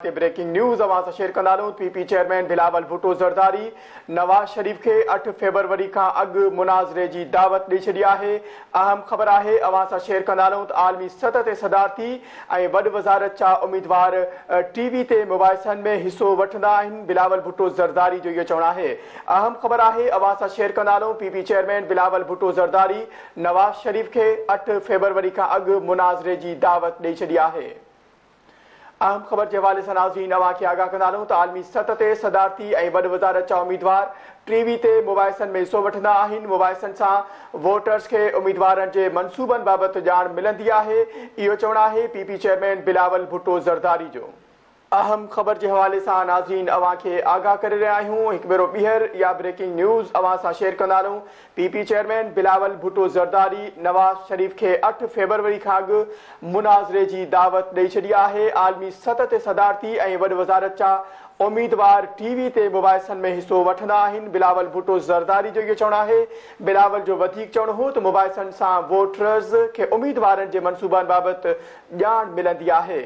تي breaking news اوهان سان شيئر ڪندا هلون، P P chairman Bilawal Bhutto Zardari Nawaz Sharif کي 8 فيبروري کان اڳ مناظري جي دعوت ڏئي ڇڏي آهي. اهم خبر آهي اوهان سان شيئر ڪندا هلون ته عالمي سطح تي صدارتي ۽ وڏ وزارت جا اميدوار ٽي وي تي مباحثن ۾ حصو وٺندا آهن، بلاول ڀٽو زرداري جو اهو چوڻ آهي. اهم خبر آهي اوهان سان شيئر ڪندا هلون P P chairman Bilawal Bhutto Zardari Nawaz Sharif کي 8 فيبروري کان اڳ مناظري جي دعوت ڏئي ڇڏي آهي. اهم خبر جي حوالي سان ناظرين اوهان کي آگاهه ڪندا هلون ته عالمي سطح تي صدارتي ۽ وڏ وزارت جا اميدوار ٽي وي تي مباحثن ۾ حصو وٺندا آهن، مباحثن سان ووٽرز کي اميدوارن جي منصوبن بابت ڄاڻ ملندي آهي، اهو چوڻ آهي P P chairman Bilawal Bhutto Zardari جو. اهم خبر جي حوالي سان ناظرين اوهان کي آگاهه ڪري رهيا آهيون، هڪ ڀيرو ٻيهر اها بريڪنگ نيوز اوهان سان شيئر ڪندا هلون P P chairman Bilawal Bhutto Zardari Nawaz Sharif کي 8 فيبروري کان اڳ مناظري جي دعوت ڏئي ڇڏي آهي، عالمي سطح تي صدارتي ۽ وڏ وزارت جا اميدوار ٽي وي تي مباحثن ۾ حصو وٺندا آهن، بلاول ڀٽو زرداري جو اهو چوڻ آهي، بلاول جو وڌيڪ چوڻ هو ته مباحثن سان ووٽرز کي اميدوارن جي منصوبن بابت ڄاڻ ملندي آهي.